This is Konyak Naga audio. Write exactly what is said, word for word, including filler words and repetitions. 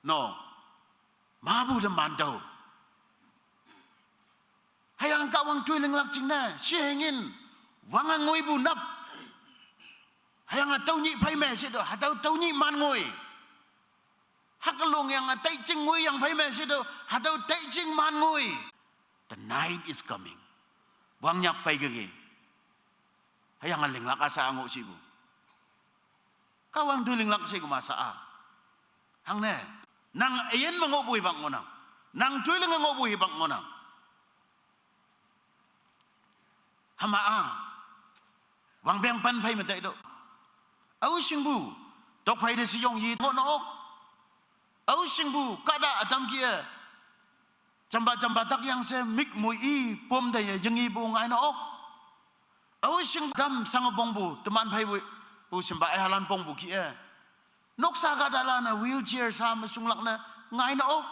No. Mapu teman tüo. Hüyange Kahwang toi linglak jingne, shehingin, wange ngoipu nap. Hüyange tüo nyih phei me she tüo, hatüo tüo nyih man ngoi. Hüke longyange taiching ngoiyang phei me she tüo, hatüo taiching man ngoi. The night is coming. Wangnyak pei keke. Hüyange linglak a sha ngoh shipu. Kahwang toi linglak she kema sha a. Hangne, nang üyin me ngohpu hipak ngohnang. Nang toi linge ngohpu hipak ngohnang. Hüma a. Wangpeng pen phei me taitüoh. Aoshingpu, tokphei te sheyong yi ngohne ok. Aoshingpu, kahta ütam kih-e jampa jampa takyang she mik moi i pom teiye yingipu ngaine ok. Aoshing tam shange pongpu, teman pheipu, pu shimpa-e halan pongpu kih-e. Noksa kahtalan-e wheelchair sha me shunglak ne ngaine ok.